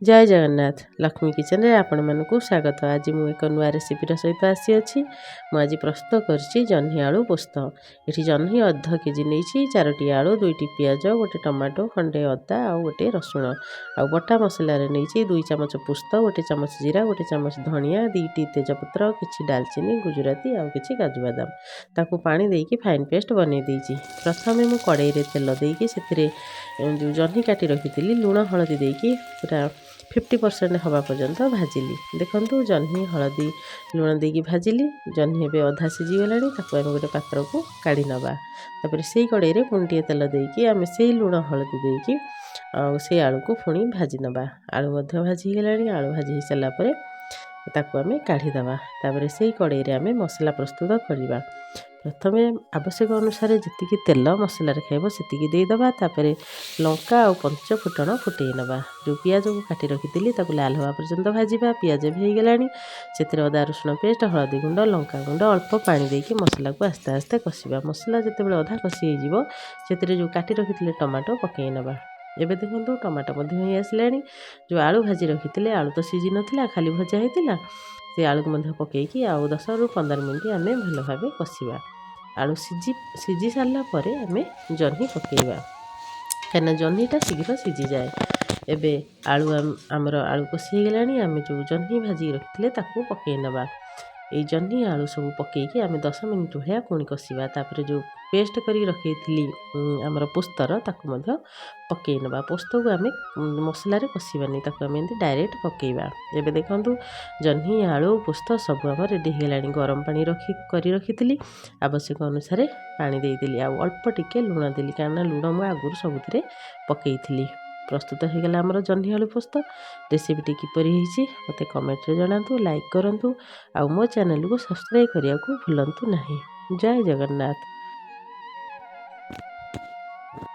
ଜୟ ଜଗନ୍ନାଥ। ଲକ୍ଷ୍ମୀ କିଚେନରେ ଆପଣମାନଙ୍କୁ ସ୍ୱାଗତ। ଆଜି ମୁଁ ଏକ ନୂଆ ରେସିପିର ସହିତ ଆସିଅଛି। ମୁଁ ଆଜି ପ୍ରସ୍ତୁତ କରିଛି ଜହ୍ନି ଆଳୁ ପୋସ୍ତ। ଏଠି ଜହ୍ନି ଅଧ କେଜି ନେଇଛି, ଚାରୋଟି ଆଳୁ, ଦୁଇଟି ପିଆଜ, ଗୋଟେ ଟମାଟୋ, ଖଣ୍ଡେ ଅଦା ଆଉ ଗୋଟେ ରସୁଣ। ଆଉ ବଟା ମସଲାରେ ନେଇଛି 2 ଚାମଚ ପୋସ୍ତ, ଗୋଟେ ଚାମଚ ଜିରା, ଗୋଟେ ଚାମଚ ଧଣିଆ, ଦୁଇଟି ତେଜପତ୍ର, କିଛି ଡାଲଚିନି, ଗୁଜୁରାତି ଆଉ କିଛି କାଜୁ ବାଦାମ। ତାକୁ ପାଣି ଦେଇକି ଫାଇନ୍ ପେଷ୍ଟ ବନେଇ ଦେଇଛି। ପ୍ରଥମେ ମୁଁ କଡ଼େଇରେ ତେଲ ଦେଇକି ସେଥିରେ ଯେଉଁ ଜହ୍ନି କାଟି ରଖିଥିଲି, ଲୁଣ ହଳଦୀ ଦେଇକି ପୁରା 50% ହେବା ପର୍ଯ୍ୟନ୍ତ ଭାଜିଲି। ଦେଖନ୍ତୁ, ଜହ୍ନି ହଳଦୀ ଲୁଣ ଦେଇକି ଭାଜିଲି। ଜହ୍ନି ଏବେ ଅଧା ସିଝିଗଲାଣି। ତାକୁ ଆମେ ଗୋଟେ ପାତ୍ରକୁ କାଢ଼ି ନେବା। ତାପରେ ସେଇ କଡ଼େଇରେ ପୁଣି ଟିକେ ତେଲ ଦେଇକି ଆମେ ସେଇ ଲୁଣ ହଳଦୀ ଦେଇକି ଆଉ ସେଇ ଆଳୁକୁ ପୁଣି ଭାଜି ନେବା। ଆଳୁ ମଧ୍ୟ ଭାଜି ହେଇଗଲାଣି। ଆଳୁ ଭାଜି ହେଇସାରିଲା ପରେ ତାକୁ ଆମେ କାଢ଼ିଦେବା। ତାପରେ ସେଇ କଡ଼େଇରେ ଆମେ ମସଲା ପ୍ରସ୍ତୁତ କରିବା। ପ୍ରଥମେ ଆବଶ୍ୟକ ଅନୁସାରେ ଯେତିକି ତେଲ ମସଲାରେ ଖାଇବ, ସେତିକି ଦେଇଦେବା। ତାପରେ ଲଙ୍କା ଆଉ ପଞ୍ଚ ଫୁଟଣ ଫୁଟେଇ ନେବା। ଯେଉଁ ପିଆଜକୁ କାଟି ରଖିଥିଲି, ତାକୁ ଲାଲ ହେବା ପର୍ଯ୍ୟନ୍ତ ଭାଜିବା। ପିଆଜ ବି ହେଇଗଲାଣି। ସେଥିରେ ଅଦା ରସୁଣ ପେଷ୍ଟ, ହଳଦୀ ଗୁଣ୍ଡ, ଲଙ୍କା ଗୁଣ୍ଡ, ଅଳ୍ପ ପାଣି ଦେଇକି ମସଲାକୁ ଆସ୍ତେ ଆସ୍ତେ କଷିବା। ମସଲା ଯେତେବେଳେ ଅଧା କଷି ହେଇଯିବ, ସେଥିରେ ଯେଉଁ କାଟି ରଖିଥିଲେ ଟମାଟୋ ପକାଇ ନେବା। ଏବେ ଦେଖନ୍ତୁ, ଟମାଟୋ ମଧ୍ୟ ହେଇ ଆସିଲାଣି। ଯେଉଁ ଆଳୁ ଭାଜି ରଖିଥିଲେ, ଆଳୁ ତ ସିଝି ନଥିଲା, ଖାଲି ଭଜା ହେଇଥିଲା, ସେ ଆଳୁକୁ ମଧ୍ୟ ପକାଇକି ଆଉ 10ରୁ 15 ମିନିଟ୍ ଆମେ ଭଲ ଭାବେ କଷିବା। ଆଳୁ ସିଝି ସିଝି ସାରିଲା ପରେ ଆମେ ଜହ୍ନି ପକାଇବା, କାହିଁକିନା ଜହ୍ନିଟା ଶୀଘ୍ର ସିଝିଯାଏ। ଏବେ ଆଳୁ ଆମର ଆଳୁ କଷି ହେଇଗଲାଣି। ଆମେ ଯେଉଁ ଜହ୍ନି ଭାଜିକି ରଖିଥିଲେ, ତାକୁ ପକାଇ ନେବା। ଏଇ ଜହ୍ନି ଆଳୁ ସବୁ ପକାଇକି ଆମେ 10 ମିନିଟ୍ ଭଳିଆ ପୁଣି କଷିବା। ତାପରେ ଯେଉଁ ପେଷ୍ଟ କରିକି ରଖିଥିଲି ଆମର ପୋସ୍ତର, ତାକୁ ମଧ୍ୟ ପକାଇ ନେବା। ପୋସ୍ତକୁ ଆମେ ମସଲାରେ କଷିବାନି, ତାକୁ ଆମେ ଏମିତି ଡାଇରେକ୍ଟ ପକାଇବା। ଏବେ ଦେଖନ୍ତୁ, ଜହ୍ନି ଆଳୁ ପୋସ୍ତ ସବୁ ଆମର ରେଡ଼ି ହେଇଗଲାଣି। ଗରମ ପାଣି ରଖି କରି ରଖିଥିଲି, ଆବଶ୍ୟକ ଅନୁସାରେ ପାଣି ଦେଇଦେଲି ଆଉ ଅଳ୍ପ ଟିକେ ଲୁଣ ଦେଲି, କାରଣ ଲୁଣ ମୁଁ ଆଗରୁ ସବୁଥିରେ ପକାଇଥିଲି। ପ୍ରସ୍ତୁତ ହେଇଗଲା ଆମର ଜହ୍ନି ଆଳୁ ପୋସ୍ତ। ରେସିପିଟି କିପରି ହେଇଛି, ମୋତେ କମେଣ୍ଟରେ ଜଣାନ୍ତୁ, ଲାଇକ୍ କରନ୍ତୁ ଆଉ ମୋ ଚ୍ୟାନେଲକୁ ସବସ୍କ୍ରାଇବ୍ କରିବାକୁ ଭୁଲନ୍ତୁ ନାହିଁ। ଜୟ ଜଗନ୍ନାଥ।